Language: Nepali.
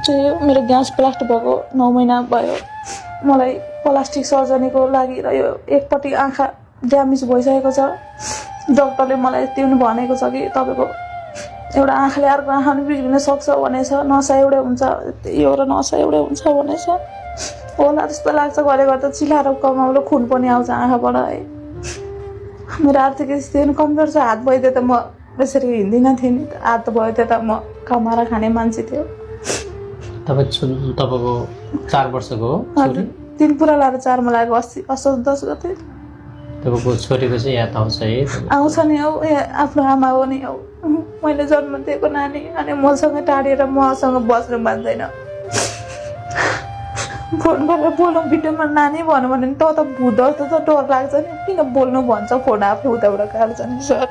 चाहिँ मेरो ग्यास ब्लास्ट भएको 9 महिना भयो मलाई प्लास्टिक सर्जरीको लागि र यो एकपट्टि आँखा ड्यामेज भइसकेको छ डाक्टरले मलाई त्यो पनि भनेको छ कि तपाईँको एउटा आँखाले अर्को आँखा पनि बिग्रिन सक्छ भनेछ नसा एउटै हुन्छ एउटा नसा एउटै हुन्छ भनेछ होला जस्तो लाग्छ घरे गर्दा चिलाएर कमाउलो खुन पनि आउँछ आँखाबाट है मेरो आर्थिक स्थिति पनि कमजोर छ हात भइदियो त म यसरी हिँड्दिनँ थिएँ नि हात भइदियो त म कमाएर खाने मान्छे थियो तपाईँको 4 वर्षको हो छोरी 3 पुरा लाएर 4 मा लागेको असोज 10 गते तपाईँको छोरीको चाहिँ याद आउँछ है आउँछ नि हौ आफ्नो आमा हो नि हौ मैले जन्म दिएको नानी अनि मसँग टाढिएर मसँग बस्नु मान्दैन फोन गरेर बोलौँ भिडियोमा नानी भन्यो भने त भूत जस्तो त डर लाग्छ नि किन बोल्नु भन्छ फोन आफै उताबाट काट्छ नि सर